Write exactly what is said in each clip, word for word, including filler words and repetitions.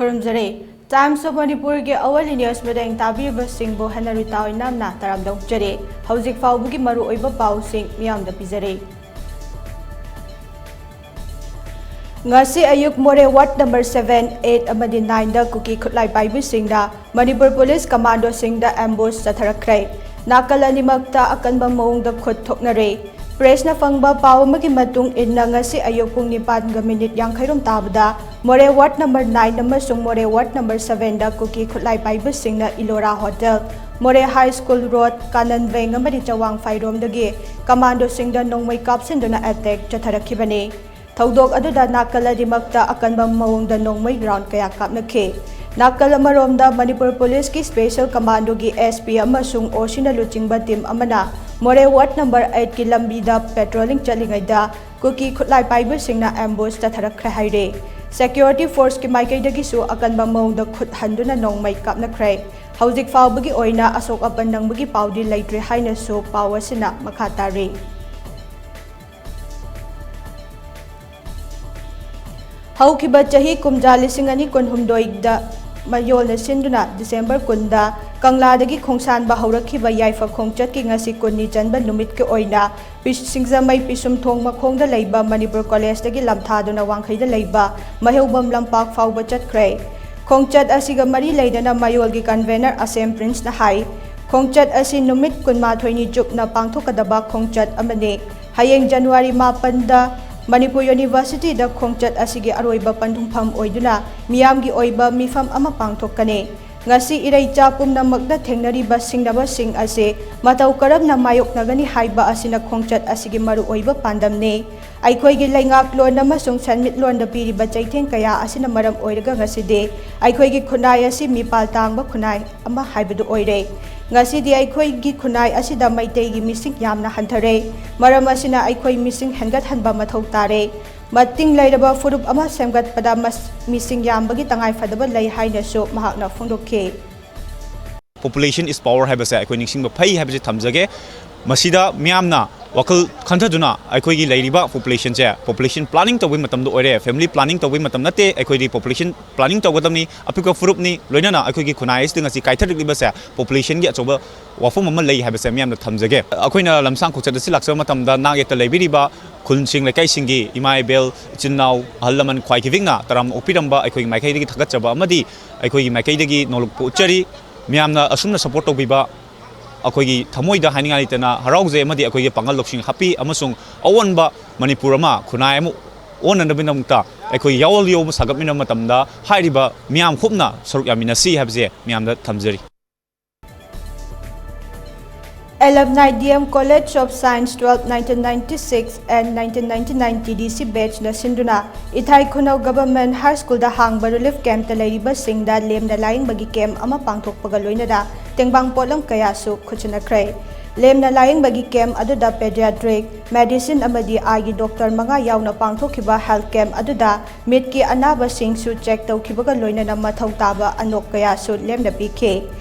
ꯈꯨꯔꯨꯝꯖꯔꯤ꯫ Times of Manipurꯒꯤ ꯑꯋꯥꯂꯤ news ꯃꯇꯦꯡ ꯇꯥꯕꯤꯔꯤꯕꯁꯤꯡꯕꯨ ꯍꯦꯟꯅ ꯔꯤꯇꯥ ꯑꯣꯏꯅꯥꯝꯅ ꯇꯔꯥꯝꯅ ꯑꯣꯛꯆꯔꯤ꯫ ꯍꯧꯖꯤꯛ ꯐꯥꯎꯕꯒꯤ ꯃꯔꯨꯑꯣꯏꯕ ꯄꯥꯎꯁꯤꯡ ꯃꯤꯌꯥꯝꯗ ꯄꯤꯖꯔꯤ꯫ ꯉꯁꯤ ꯑꯌꯨꯛ ꯃꯣꯔꯦ ward number seven, eight ꯑꯃꯗꯤ nineꯗ ꯀꯨꯀꯤ ꯈꯨꯠꯂꯥꯏ ꯄꯥꯏꯕꯤꯁꯤꯡꯅ ꯃꯅꯤꯄꯨꯔ ꯄꯨꯂꯤꯁ ꯀꯃꯥꯟꯗꯣꯁꯤꯡꯗ ambush ꯆꯠꯊꯔꯛꯈ꯭ꯔꯦ꯫ ꯅꯥꯀꯜ ꯑꯅꯤꯃꯛꯇ ꯑꯀꯟꯕ ꯃꯑꯣꯡꯗ ꯈꯨꯠ ꯊꯣꯛꯅꯔꯦ꯫ Pressꯅ ꯐꯪꯕ ꯄꯥꯎ ꯑꯃꯒꯤ ꯃꯇꯨꯡ ꯏꯟꯅ, ꯉꯁꯤ ꯑꯌꯨꯛ ꯄꯨꯡ ꯅꯤꯄꯥꯟꯒ minute ꯌꯥꯡꯈꯩꯔꯣꯝ ꯇꯥꯕꯗ ꯃꯣꯔꯦ ward number nine ꯑꯃꯁꯨꯡ ꯃꯣꯔꯦ ward number sevenꯗ ꯀꯨꯀꯤ ꯈꯨꯠꯂꯥꯏ ꯄꯥꯏꯕꯁꯤꯡꯅ ꯏꯂꯣꯔꯥ Hotel, ꯃꯣꯔꯦ High School Road, Kanan bank ꯑꯃꯗꯤ ꯆꯋꯥꯡ ꯐꯥꯏꯔꯣꯝꯗꯒꯤ ꯀꯃꯥꯟꯗꯣꯁꯤꯡꯗ ꯅꯣꯡꯃꯩ ꯀꯥꯞꯁꯤꯟꯗꯨꯅ attack ꯆꯠꯊꯔꯛꯈꯤꯕꯅꯤ꯫ ꯊꯧꯗꯣꯛ ꯑꯗꯨꯗ ꯅꯥꯀꯜ ꯑꯅꯤꯃꯛꯇ ꯑꯀꯟꯕ ꯃꯑꯣꯡꯗ ꯅꯣꯡꯃꯩ round ꯀꯌꯥ ꯀꯥꯞꯅꯈꯤ꯫ ꯅꯥꯀꯜ ꯑꯃꯔꯣꯝꯗ ꯃꯅꯤꯄꯨꯔ ꯄꯨꯂꯤꯁꯀꯤ Special Commandꯣꯒꯤ S P ꯑꯃꯁꯨꯡ O Cꯅ ꯂꯨꯆꯤꯡꯕ team ꯑꯃꯅ ꯃꯣꯔꯦ ward number eightꯀꯤ ꯂꯝꯕꯤꯗ patrolling ꯆꯠꯂꯤꯉꯩꯗ ꯀꯨꯀꯤ ꯈꯨꯠꯂꯥꯏ ꯄꯥꯏꯕꯁꯤꯡꯅ ambush ꯆꯠꯊꯔꯛꯈ꯭ꯔꯦ ꯍꯥꯏꯔꯦ꯫ Security forceꯀꯤ ꯃꯥꯏꯀꯩꯗꯒꯤꯁꯨ ꯑꯀꯟꯕ ꯃꯑꯣꯡꯗ ꯈꯨꯠ ꯍꯟꯗꯨꯅ ꯅꯣꯡꯃꯩ ꯀꯥꯞꯅꯈ꯭ꯔꯦ꯫ ꯍꯧꯖꯤꯛ ꯐꯥꯎꯕꯒꯤ ꯑꯣꯏꯅ ꯑꯁꯣꯛ ꯑꯄꯟ ꯅꯪꯕꯒꯤ ꯄꯥꯎꯗꯤ ꯂꯩꯇ꯭ꯔꯤ ꯍꯥꯏꯅꯁꯨ ꯄꯥꯎ ꯑꯁꯤꯅ ꯃꯈꯥ ꯇꯥꯔꯤ꯫ ꯍꯧꯈꯤꯕ ꯆꯍꯤ ꯀꯨꯝꯖꯥ ꯂꯤꯁꯤꯡ ꯑꯅꯤ ꯀꯨꯟꯍꯨꯝꯗꯣꯏꯗ ꯃꯌꯣꯜꯅ ꯁꯤꯟꯗꯨꯅ December ꯀꯨꯟꯗ ꯀꯪꯂꯥꯗꯒꯤ ꯈꯣꯡꯁꯥꯟꯕ ꯍꯧꯔꯛꯈꯤꯕ ꯌꯥꯏꯐ ꯈꯣꯡꯆꯠꯀꯤ ꯉꯁꯤ ꯀꯨꯟꯅꯤ ꯆꯟꯕ ꯅꯨꯃꯤꯠꯀꯤ ꯑꯣꯏꯅ ꯄꯤꯁ-, ꯁꯤꯡꯖꯃꯩ ꯄꯤꯁꯨꯝꯊꯣꯡ ꯃꯈꯣꯡꯗ ꯂꯩꯕ ꯃꯅꯤꯄꯨꯔ ꯀꯣꯂꯦꯖꯇꯒꯤ ꯂꯝꯊꯥꯗꯨꯅ ꯋꯥꯡꯈꯩꯗ ꯂꯩꯕ ꯃꯍꯩꯕꯝ ꯂꯝꯄꯥꯛ ꯐꯥꯎꯕ ꯆꯠꯈ꯭ꯔꯦ꯫ ꯈꯣꯡꯆꯠ ꯑꯁꯤꯒ ꯃꯔꯤ ꯂꯩꯅꯅ ꯃꯌꯣꯜꯒꯤ convener ꯑꯁꯦꯝ ꯄ꯭ꯔꯤꯟꯁꯅ ꯍꯥꯏ, ꯈꯣꯡꯆꯠ ꯑꯁꯤ ꯅꯨꯃꯤꯠ ꯀꯨꯟꯃꯥꯊꯣꯏꯅꯤ ꯆꯨꯞꯅ ꯄꯥꯡꯊꯣꯛꯀꯗꯕ ꯈꯣꯡꯆꯠ ꯑꯃꯅꯤ꯫ ꯍꯌꯦꯡ January ꯃꯥꯄꯟꯗ ꯃꯅꯤꯄꯨꯔ Universityꯗ ꯈꯣꯡꯆꯠ ꯑꯁꯤꯒꯤ ꯑꯔꯣꯏꯕ ꯄꯟꯊꯨꯡꯐꯝ ꯑꯣꯏꯗꯨꯅ ꯃꯤꯌꯥꯝꯒꯤ ꯑꯣꯏꯕ ꯃꯤꯐꯝ ꯑꯃ ꯄꯥꯡꯊꯣꯛꯀꯅꯤ꯫ ꯉꯁꯤ ꯏꯔꯩꯆꯥ ꯄꯨꯝꯅꯃꯛꯇ ꯊꯦꯡꯅꯔꯤꯕ ꯁꯤꯡꯅꯕꯁꯤꯡ ꯑꯁꯤ ꯃꯇꯧ ꯀꯔꯝꯅ ꯃꯥꯌꯣꯛꯅꯒꯅꯤ ꯍꯥꯏꯕ ꯑꯁꯤꯅ ꯈꯣꯡꯆꯠ ꯑꯁꯤꯒꯤ ꯃꯔꯨꯑꯣꯏꯕ ꯄꯥꯟꯗꯝꯅꯤ꯫ ꯑꯩꯈꯣꯏꯒꯤ ꯂꯩꯉꯥꯛꯂꯣꯟ ꯑꯃꯁꯨꯡ ꯁꯦꯟꯃꯤꯠꯂꯣꯟꯗ ꯄꯤꯔꯤꯕ ꯆꯩꯊꯦꯡ ꯀꯌꯥ ꯑꯁꯤꯅ ꯃꯔꯝ ꯑꯣꯏꯔꯒ ꯉꯁꯤꯗꯤ ꯑꯩꯈꯣꯏꯒꯤ ꯈꯨꯟꯅꯥꯏ ꯑꯁꯤ ꯃꯤꯄꯥꯜ ꯇꯥꯡꯕ ꯈꯨꯟꯅꯥꯏ ꯑꯃ ꯍꯥꯏꯕꯗꯨ ꯑꯣꯏꯔꯦ꯫ ꯉꯁꯤꯗꯤ ꯑꯩꯈꯣꯏꯒꯤ ꯈꯨꯟꯅꯥꯏ ꯑꯁꯤꯗ ꯃꯩꯇꯩꯒꯤ ꯃꯤꯁꯤꯡ ꯌꯥꯝꯅ ꯍꯟꯊꯔꯦ꯫ ꯃꯔꯝ ꯑꯁꯤꯅ ꯑꯩꯈꯣꯏ ꯃꯤꯁꯤꯡ ꯍꯦꯟꯒꯠꯍꯟꯕ ꯃꯊꯧ ꯇꯥꯔꯦ꯫ ꯃꯇꯤꯡ ꯂꯩꯔꯕ ꯐꯨꯔꯨꯞ ꯑꯃ ꯁꯦꯝꯒꯠꯄꯗ ꯃꯁ-, ꯃꯤꯁꯤꯡ ꯌꯥꯝꯕꯒꯤ ꯇꯉꯥꯏꯐꯗꯕ ꯂꯩ ꯍꯥꯏꯅꯁꯨ ꯃꯍꯥꯛꯅ ꯐꯣꯡꯗꯣꯛꯈꯤ꯫ Population is power ꯍꯥꯏꯕꯁꯦ ꯑꯩꯈꯣꯏ ꯅꯤꯡꯁꯤꯡꯕ ꯐꯩ ꯍꯥꯏꯕꯁꯤ ꯊꯝꯖꯒꯦ꯫ ꯃꯁꯤꯗ ꯃꯤꯌꯥꯝꯅ ꯋꯥꯈꯜ ꯈꯟꯊꯗꯨꯅ ꯑꯩꯈꯣꯏꯒꯤ ꯂꯩꯔꯤꯕ ꯄꯣꯄꯨꯂꯦꯁꯟꯁꯦ ꯄꯣꯄꯨꯂꯦꯁꯟ ꯄ꯭ꯂꯥꯅꯤꯡ ꯇꯧꯕꯒꯤ ꯃꯇꯝꯗ ꯑꯣꯏꯔꯦ꯫ ꯐꯦꯃꯤꯂꯤ ꯄ꯭ꯂꯥꯅꯤꯡ ꯇꯧꯕꯒꯤ ꯃꯇꯝ ꯅꯠꯇꯦ꯫ ꯑꯩꯈꯣꯏꯗꯤ ꯄꯣꯄꯨꯂꯦꯁꯟ ꯄ꯭ꯂꯥꯅꯤꯡ ꯇꯧꯒꯗꯕꯅꯤ꯫ ꯑꯄꯤꯛꯄ ꯐꯨꯔꯨꯞꯅꯤ꯫ ꯂꯣꯏꯅꯅ ꯑꯩꯈꯣꯏꯒꯤ ꯈꯨꯟꯅꯥꯏ ꯑꯁꯤꯗ ꯉꯁꯤ ꯀꯥꯏꯊꯔꯛꯂꯤꯕꯁꯦ ꯄꯣꯄꯨꯂꯦꯁꯟꯒꯤ ꯑꯆꯧꯕ ꯋꯥꯐꯝ ꯑꯃ ꯂꯩ ꯍꯥꯏꯕꯁꯦ ꯃꯤꯌꯥꯝꯅ ꯊꯝꯖꯒꯦ꯫ ꯑꯩꯈꯣꯏꯅ ꯂꯝꯁꯥꯡ ꯈꯣꯡꯆꯠ ꯑꯁꯤ ꯂꯥꯛꯆꯕ ꯃꯇꯝꯗ ꯅꯥꯛ ꯌꯦꯠꯇ ꯂꯩꯕꯤꯔꯤꯕ ꯈꯨꯜꯁꯤꯡ, ꯂꯩꯀꯥꯏꯁꯤꯡꯒꯤ ꯏꯃꯥ ꯏꯕꯦꯜ, ꯏꯆꯤꯟ ꯏꯅꯥꯎ, ꯑꯍꯜ ꯂꯃꯟ ꯈ꯭ꯋꯥꯏ ꯈꯤꯕꯤꯛꯅ ꯇꯔꯥꯝꯅ ꯑꯣꯛꯄꯤꯔꯝꯕ ꯑꯩꯈꯣꯏꯒꯤ ꯃꯥꯏꯀꯩꯗꯒꯤ ꯊꯥꯒꯠꯆꯕ ꯑꯃꯗꯤ ꯑꯩꯈꯣꯏꯒꯤ ꯃꯥꯏꯀꯩꯗꯒꯤ ꯅꯣꯂꯨꯛꯄ ꯎꯠꯆꯔꯤ꯫ ꯃꯤꯌꯥꯝꯅ ꯑꯁꯨꯝꯅ ꯁꯞꯄꯣꯔꯠ ꯇꯧꯕꯤꯕ ꯑꯩꯈꯣꯏꯒꯤ ꯊꯃꯣꯏꯗ ꯍꯥꯏꯅꯤꯡꯉꯥꯏ ꯂꯩꯇꯅ ꯍꯔꯥꯎꯖꯩ ꯑꯃꯗꯤ ꯑꯩꯈꯣꯏꯒꯤ ꯄꯥꯡꯒꯜ ꯂꯧꯁꯤꯡ ꯍꯥꯞꯄꯤ ꯑꯃꯁꯨꯡ ꯑꯑꯣꯟꯕ ꯃꯅꯤꯄꯨꯔ ꯑꯃ, ꯈꯨꯟꯅꯥꯏ ꯑꯃ ꯑꯣꯟꯅꯅꯕꯒꯤꯗꯃꯛꯇ ꯑꯩꯈꯣꯏ ꯌꯥꯑꯣꯟ ꯌꯥꯑꯣꯟꯕ ꯁꯥꯒꯠꯃꯤꯟꯅꯕ ꯃꯇꯝꯗ ꯍꯥꯏꯔꯤꯕ ꯃꯤꯌꯥꯝ ꯈꯨꯞꯅ ꯁꯔꯨꯛ ꯌꯥꯃꯤꯟꯅꯁꯤ ꯍꯥꯏꯕꯁꯦ ꯃꯤꯌꯥꯝꯗ ꯊꯝꯖꯔꯤ꯫ Alumni D M College of Science twelve nineteen ninety-six and nineteen ninety-nine T D C batchꯅ ꯁꯤꯟꯗꯨꯅ ꯏꯊꯥꯏ ꯈꯨꯅꯧ Government High Schoolꯗ ꯍꯥꯡꯕ relief campꯇ ꯂꯩꯔꯤꯕꯁꯤꯡꯗ ꯂꯦꯝꯅ ꯂꯥꯌꯦꯡꯕꯒꯤ camp ꯑꯃ ꯄꯥꯡꯊꯣꯛꯄꯒ ꯂꯣꯏꯅꯅ ꯇꯦꯡꯕꯥꯡ ꯄꯣꯠꯂꯝ ꯀꯌꯥꯁꯨ ꯈꯨꯠꯁꯤꯟꯅꯈ꯭ꯔꯦ꯫ ꯂꯦꯝꯅ ꯂꯥꯌꯦꯡꯕꯒꯤ camp ꯑꯗꯨꯗ pediatric, medicine ꯑꯃꯗꯤ eyeꯒꯤ doctor ꯃꯉꯥ ꯌꯥꯎꯅ ꯄꯥꯡꯊꯣꯛꯈꯤꯕ health camp ꯑꯗꯨꯗ ꯃꯤꯠꯀꯤ ꯑꯅꯥꯕꯁꯤꯡꯁꯨ check ꯇꯧꯈꯤꯕꯒ ꯂꯣꯏꯅꯅ ꯃꯊꯧ ꯇꯥꯕ ꯑꯅꯣꯛ ꯀꯌꯥꯁꯨ ꯂꯦꯝꯅ ꯄꯤꯈꯤ꯫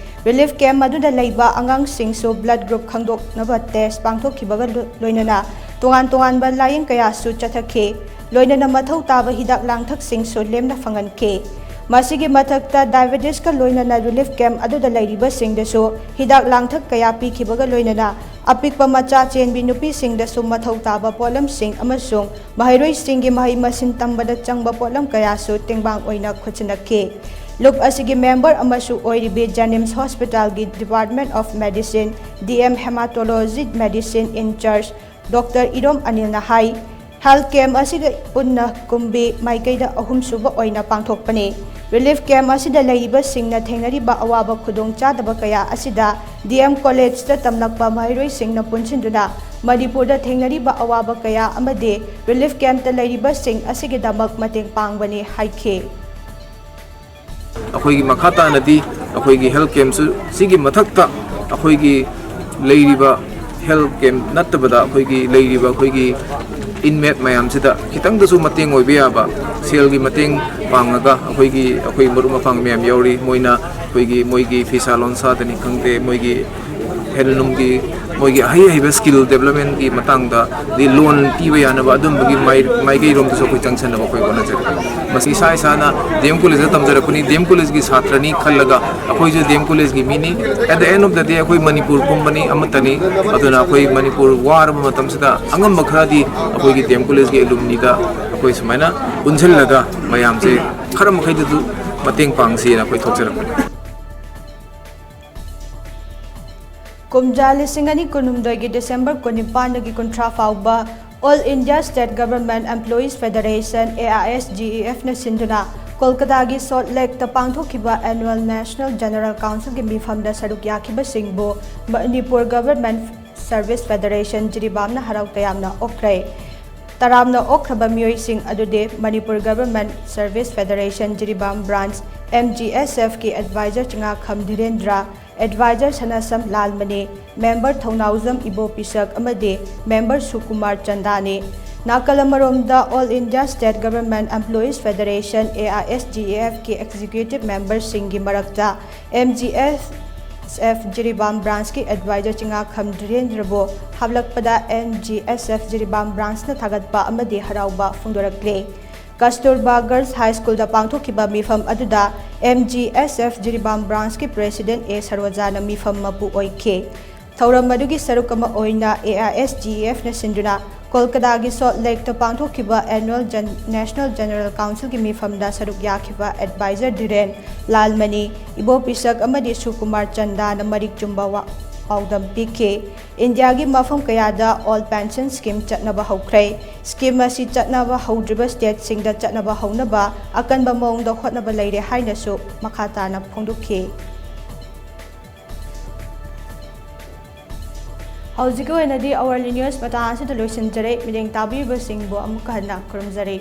Relief camp ꯑꯗꯨꯗ ꯂꯩꯕ ꯑꯉꯥꯡꯁꯤꯡꯁꯨ blood group ꯈꯪꯗꯣꯛꯅꯕ test ꯄꯥꯡꯊꯣꯛꯈꯤꯕꯒ ꯂꯣ-, ꯂꯣꯏꯅꯅ ꯇꯣꯉꯥꯟ ꯇꯣꯉꯥꯟꯕ ꯂꯥꯌꯦꯡ ꯀꯌꯥꯁꯨ ꯆꯠꯊꯈꯤ꯫ ꯂꯣꯏꯅꯅ ꯃꯊꯧ ꯇꯥꯕ ꯍꯤꯗꯥꯛ ꯂꯥꯡꯊꯛꯁꯤꯡꯁꯨ ꯂꯦꯝꯅ ꯐꯪꯍꯟꯈꯤ꯫ ꯃꯁꯤꯒꯤ ꯃꯊꯛꯇ diabetesꯀ ꯂꯣꯏꯅꯅ relief camp ꯑꯗꯨꯗ ꯂꯩꯔꯤꯕꯁꯤꯡꯗꯁꯨ ꯍꯤꯗꯥꯛ ꯂꯥꯡꯊꯛ ꯀꯌꯥ ꯄꯤꯈꯤꯕꯒ ꯂꯣꯏꯅꯅ ꯑꯄꯤꯛꯄ ꯃꯆꯥ ꯆꯦꯟꯕꯤ ꯅꯨꯄꯤꯁꯤꯡꯗꯁꯨ ꯃꯊꯧ ꯇꯥꯕ ꯄꯣꯠꯂꯝꯁꯤꯡ ꯑꯃꯁꯨꯡ ꯃꯍꯩꯔꯣꯏꯁꯤꯡꯒꯤ ꯃꯍꯩ ꯃꯁꯤꯡ ꯇꯝꯕꯗ ꯆꯪꯕ ꯄꯣꯠꯂꯝ ꯀꯌꯥꯁꯨ ꯇꯦꯡꯕꯥꯡ ꯑꯣꯏꯅ ꯈꯨꯠꯁꯤꯟꯅꯈꯤ꯫ ꯂꯨꯞ ꯑꯁꯤꯒꯤ member ꯑꯃꯁꯨ ꯑꯣꯏꯔꯤꯕꯤ JNIMS Hospitalꯒꯤ Department of Medicine, D M Hematology Medicine in charge Doctor Irom ꯑꯅꯤꯜꯅ high, health camp ꯑꯁꯤꯒ ꯄꯨꯟꯅ ꯀꯨꯝꯕꯤ ꯃꯥꯏꯀꯩꯗ ꯑꯍꯨꯝꯁꯨꯕ ꯑꯣꯏꯅ ꯄꯥꯡꯊꯣꯛꯄꯅꯤ꯫ Relief camp ꯑꯁꯤꯗ ꯂꯩꯔꯤꯕꯁꯤꯡꯅ ꯊꯦꯡꯅꯔꯤꯕ ꯑꯋꯥꯕ ꯈꯨꯗꯣꯡꯆꯥꯗꯕ ꯀꯌꯥ ꯑꯁꯤꯗ D M Collegeꯇ ꯇꯝꯂꯛꯄ ꯃꯍꯩꯔꯣꯏꯁꯤꯡꯅ ꯄꯨꯟꯁꯤꯟꯗꯨꯅ ꯃꯅꯤꯄꯨꯔꯗ ꯊꯦꯡꯅꯔꯤꯕ ꯑꯋꯥꯕ ꯀꯌꯥ ꯑꯃꯗꯤ relief campꯇ ꯂꯩꯔꯤꯕꯁꯤꯡ ꯑꯁꯤꯒꯤꯗꯃꯛ ꯃꯇꯦꯡ ꯄꯥꯡꯕꯅꯤ ꯍꯥꯏꯈꯤ꯫ ꯑꯩꯈꯣꯏꯒꯤ ꯃꯈꯥ ꯇꯥꯅꯗꯤ ꯑꯩꯈꯣꯏꯒꯤ health campꯁꯨ, ꯁꯤꯒꯤ ꯃꯊꯛꯇ ꯑꯩꯈꯣꯏꯒꯤ ꯂꯩꯔꯤꯕ health camp ꯅꯠꯇꯕꯗ ꯑꯩꯈꯣꯏꯒꯤ ꯂꯩꯔꯤꯕ ꯑꯩꯈꯣꯏꯒꯤ inmate ꯃꯌꯥꯝꯁꯤꯗ ꯈꯤꯇꯪꯗꯁꯨ ꯃꯇꯦꯡ ꯑꯣꯏꯕ ꯌꯥꯕ, ꯁꯦꯜꯒꯤ ꯃꯇꯦꯡ ꯄꯥꯡꯉꯒ ꯑꯩꯈꯣꯏꯒꯤ, ꯑꯩꯈꯣꯏ ꯃꯔꯨꯞ ꯃꯄꯥꯡ ꯃꯌꯥꯝ ꯌꯥꯎꯔꯤ꯫ ꯃꯣꯏꯅ ꯑꯩꯈꯣꯏꯒꯤ, ꯃꯣꯏꯒꯤ ꯐꯤꯁꯥ ꯂꯣꯟꯁꯥꯗꯅꯤ ꯈꯪꯗꯦ, ꯃꯣꯏꯒꯤ ꯍꯦꯟꯂꯨꯝꯒꯤ ꯃꯣꯏꯒꯤ ꯑꯍꯩ ꯑꯍꯩꯕ ꯁ꯭ꯀꯤꯜ ꯗꯦꯕꯂꯞꯃꯦꯟꯒꯤ ꯃꯇꯥꯡꯗ ꯗꯤ ꯂꯣꯟ ꯄꯤꯕ ꯌꯥꯅꯕ ꯑꯗꯨꯝꯕꯒꯤ ꯃꯥꯏ ꯃꯥꯏꯀꯩꯔꯣꯝꯗꯁꯨ ꯑꯩꯈꯣꯏ ꯆꯪꯁꯟꯅꯕ ꯑꯩꯈꯣꯏ ꯍꯣꯠꯅꯖꯔꯤ꯫ ꯃꯁꯤ ꯏꯁꯥ ꯏꯁꯥꯅ ꯗꯤ ꯑꯦꯝ ꯀꯣꯂꯦꯖꯇ ꯇꯝꯖꯔꯛꯄꯅꯤ, ꯗꯤ ꯑꯦꯝ ꯀꯣꯂꯦꯖꯀꯤ ꯁꯥꯇ꯭ꯔꯅꯤ ꯈꯜꯂꯒ ꯑꯩꯈꯣꯏꯁꯨ ꯗꯤ ꯑꯦꯝ ꯀꯣꯂꯦꯖꯀꯤ ꯃꯤꯅꯤ꯫ At the end of the day ꯑꯩꯈꯣꯏ ꯃꯅꯤꯄꯨꯔ ꯄꯨꯝꯕꯅꯤ, ꯑꯃꯠꯇꯅꯤ꯫ ꯑꯗꯨꯅ ꯑꯩꯈꯣꯏ ꯃꯅꯤꯄꯨꯔ ꯋꯥꯔꯕ ꯃꯇꯝꯁꯤꯗ ꯑꯉꯝꯕ ꯈꯔꯗꯤ ꯑꯩꯈꯣꯏꯒꯤ ꯗꯤ ꯑꯦꯝ ꯀꯣꯂꯦꯖꯀꯤ ꯑꯦꯂꯨꯝꯅꯤꯗ ꯑꯩꯈꯣꯏ ꯁꯨꯃꯥꯏꯅ ꯄꯨꯟꯁꯤꯜꯂꯒ ꯃꯌꯥꯝꯁꯦ ꯈꯔ ꯃꯈꯩꯗꯁꯨ ꯃꯇꯦꯡ ꯄꯥꯡꯁꯦꯅ ꯑꯩꯈꯣꯏ ꯊꯣꯛꯆꯔꯛꯄꯅꯤ꯫ ꯀꯨꯝꯖꯥ ꯂꯤꯁꯤꯡ ꯑꯅꯤ ꯀꯨꯟꯍꯨꯝꯗꯣꯏꯒꯤ ꯗꯤꯁꯦꯝꯕꯔ ꯀꯨꯟꯅꯤꯄꯥꯟꯗꯒꯤ ꯀꯨꯟꯊ꯭ꯔꯥ ꯐꯥꯎꯕ All India State Government Employees Federation, A I S G E F, ꯅ ꯁꯤꯟꯗꯨꯅ ꯀꯣꯜꯀꯇꯥꯒꯤ ꯁꯣꯜꯠ ꯂꯦꯛꯇ ꯄꯥꯡꯊꯣꯛꯈꯤꯕ Annual National General Councilꯒꯤ ꯃꯤꯐꯝꯗ ꯁꯔꯨꯛ ꯌꯥꯈꯤꯕꯁꯤꯡꯕꯨ ꯃꯅꯤꯄꯨꯔ Government Service Federation ꯖꯤꯔꯤꯕꯥꯝꯅ ꯍꯔꯥꯎ ꯇꯌꯥꯝꯅ ꯑꯣꯛꯈ꯭ꯔꯦ꯫ ꯇꯔꯥꯝꯅ ꯑꯣꯛꯈ꯭ꯔꯕ ꯃꯤꯑꯣꯏꯁꯤꯡ ꯑꯗꯨꯗꯤ Manipur Government Service Federation Jiribam Branch, M G S F ꯀꯤ Advisor Chingakham ꯙꯤꯔꯦꯟꯗ꯭ꯔ, Advisor ꯁꯅꯥꯁꯝ Lalmani, Member ꯊꯧꯅꯥꯎꯖꯝ ꯏꯕꯣꯄꯤꯁꯛ ꯑꯃꯗꯤ Member ꯁꯨꯀꯨꯃꯥꯔ ꯆꯟꯗꯥꯅꯤ꯫ ꯅꯥꯀꯜ ꯑꯃꯔꯣꯝꯗ All India State Government Employees Federation, A I S G E F, ꯀꯤ Executive Memberꯁꯤꯡꯒꯤ ꯃꯔꯛꯇ M G S F Jiribam Branchꯀꯤ Advisor Chingakham ꯙꯤꯔꯦꯟꯗ꯭ꯔꯕꯨ ꯍꯥꯞꯂꯛꯄꯗ M G S F Jiribam Branchꯅ ꯊꯥꯒꯠꯄ ꯑꯃꯗꯤ ꯍꯔꯥꯎꯕ ꯐꯣꯡꯗꯣꯔꯛꯂꯤ꯫ ꯀꯁꯇꯨꯔꯕꯥ Girls High Schoolꯗ ꯄꯥꯡꯊꯣꯛꯈꯤꯕ ꯃꯤꯐꯝ ꯑꯗꯨꯗ M G S F Jiribam Branchꯀꯤ President A ꯁꯔꯣꯖꯥꯅ ꯃꯤꯐꯝ ꯃꯄꯨ ꯑꯣꯏꯈꯤ꯫ ꯊꯧꯔꯝ ꯑꯗꯨꯒꯤ ꯁꯔꯨꯛ ꯑꯃ ꯑꯣꯏꯅ A I S G E Fꯅ ꯁꯤꯟꯗꯨꯅ ꯀꯣꯜꯀꯇꯥꯒꯤ ꯁꯣꯜꯠ ꯂꯦꯛꯇ ꯄꯥꯡꯊꯣꯛꯈꯤꯕ Annual Gen-, National General Councilꯒꯤ ꯃꯤꯐꯝꯗ ꯁꯔꯨꯛ ꯌꯥꯈꯤꯕ Advisor ꯙꯤꯔꯦꯟ ꯂꯥꯜꯃꯅꯤ, ꯏꯕꯣꯄꯤꯁꯛ ꯑꯃꯗꯤ ꯁꯨꯀꯨꯃꯥꯔ ꯆꯟꯗꯥꯅ ꯃꯔꯤꯛ ꯆꯨꯝꯕ ꯋꯥ-, ꯄꯥꯎꯗꯝ ꯄꯤꯈꯤ꯫ ꯏꯟꯗꯤꯌꯥꯒꯤ ꯃꯐꯝ ꯀꯌꯥꯗ All Pension Scheme ꯆꯠꯅꯕ ꯍꯧꯈ꯭ꯔꯦ꯫ Scheme ꯑꯁꯤ ꯆꯠꯅꯕ ꯍꯧꯗ꯭ꯔꯤꯕ stateꯁꯤꯡꯗ ꯆꯠꯅꯕ ꯍꯧꯅꯕ ꯑꯀꯟꯕ ꯃꯑꯣꯡꯗ ꯍꯣꯠꯅꯕ ꯂꯩꯔꯦ ꯍꯥꯏꯅꯁꯨ ꯃꯈꯥ ꯇꯥꯅ ꯐꯣꯡꯗꯣꯛꯈꯤ꯫ ꯍꯧꯖꯤꯛꯀꯤ ꯑꯣꯏꯅꯗꯤ Hourly News ꯃꯇꯥꯡ ꯑꯁꯤꯗ ꯂꯣꯏꯁꯤꯟꯖꯔꯦ꯫ ꯃꯤꯠꯌꯦꯡ ꯇꯥꯕꯤꯔꯤꯕꯁꯤꯡꯕꯨ ꯑꯃꯨꯛꯀ ꯍꯟꯅ ꯈꯨꯔꯨꯝꯖꯔꯤ꯫